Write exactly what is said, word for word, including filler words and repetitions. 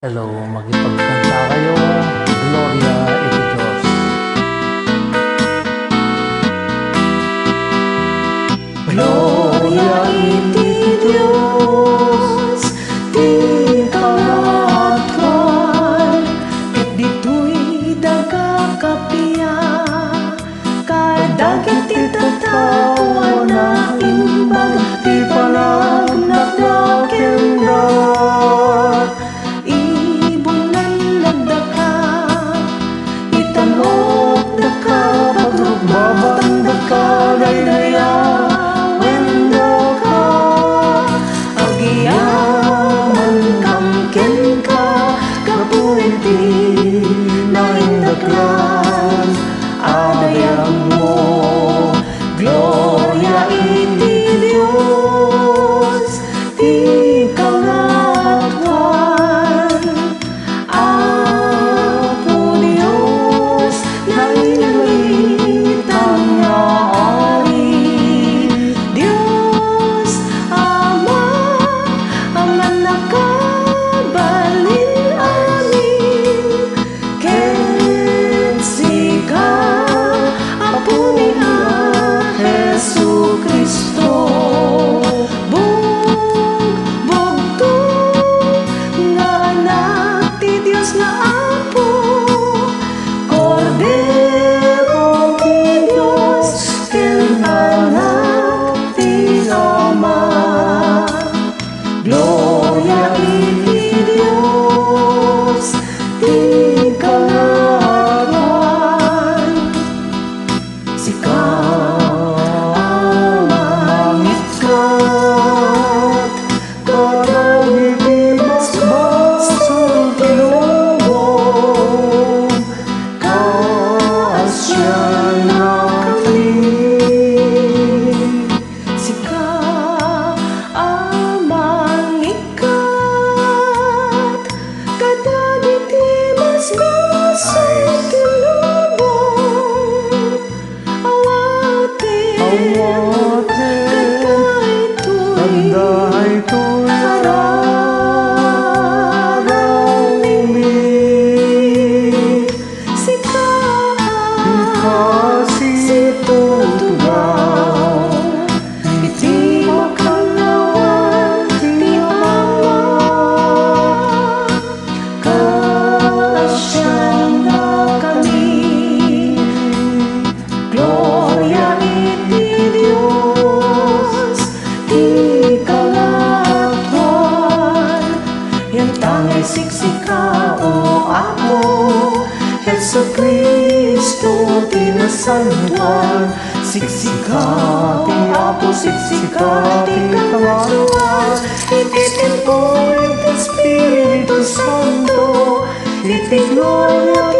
Hello, makipagkanta kayo. Gloria iti Dios. Gloria iti Dios, ti kangatoan, ket ditoy daga kappia. Kadagiti tattao a naimbag ti panagnakkenda, ibunennogdaka, itanokdaka, pagrukbabatandaka, daydayawendaka, agyamankam kenka, gapu iti naindaklan a dayagmo. Gloria iti Dios, ti kangatoan. Apo Dios, nainalitan nga Ari, Dios Ama a mannakabalin-amin, ket sika, Aponi a Jesu-Cristo, bugbugto nga Anak ti Dios nga Apo, Kordero ti Dios, ken Anak ti Ama. Gloria iti Dios, ti kangatoan. Sika a mangikkat kadagiti basbasol ti lubong, kaasiannakami. Sika a mangikkat kadagiti basbasol ti lubong, awaten, awaten, kadaytoy, kadaytoy ararawmi. Sika, sika situtugaw iti makannawan ti Ama, kaasiannakami. Gloria iti Dios, ti kangatoan. Yantangay siksika, O Apo, Jesu-Cristo ti nasantoan. Siksika ti Apo, siksika ti kangatoan. Iti tiempo ti Espiritu Santo, iti gloria